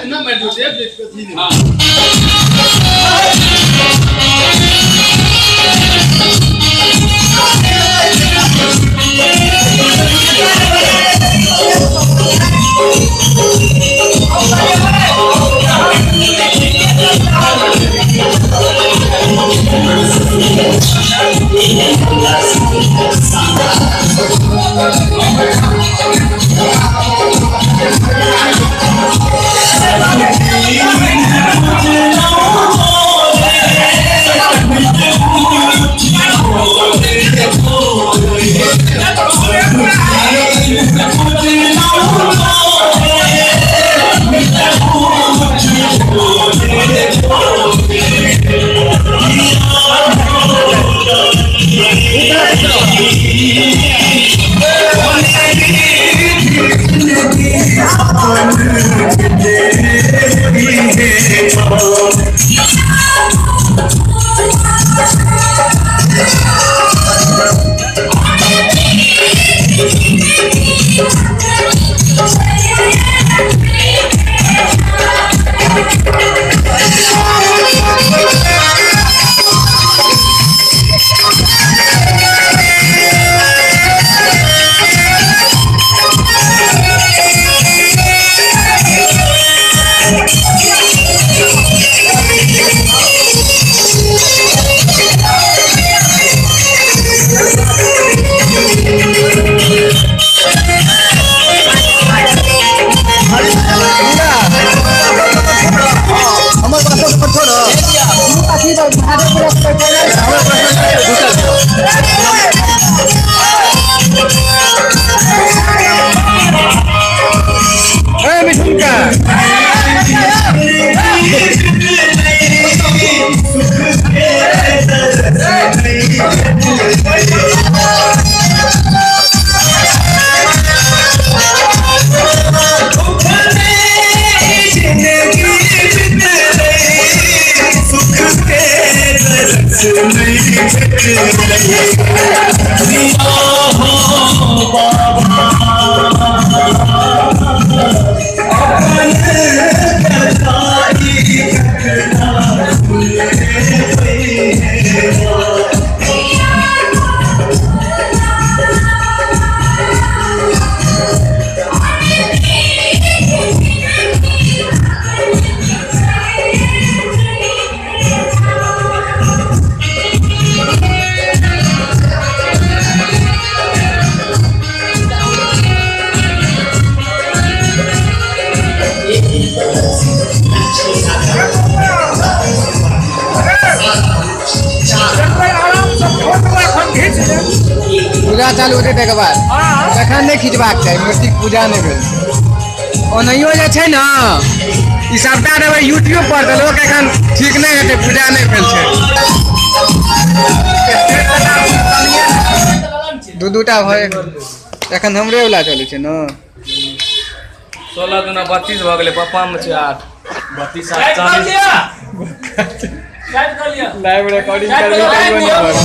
ना मैं जो टेप देख कथी नहीं। हां पूजा चालू होते तकर बाद तखन नहि खिंचबाक चाही, मूर्तिके पूजा नहि भेल। ओनाहियो जे छै ने ई सबटा देबै यूट्यूब पर तऽ लोक एखन ठीक नहि हेतै, पूजा नहि भेल छै। दू दूटा भऽ एखन हमरे वला चलै छै ने। 16 दूना 32 भऽ गेलै, पप्पा मे छै 8, 32 8 40। लाइव रिकॉर्डिंग करबै तैयो नहि भऽ।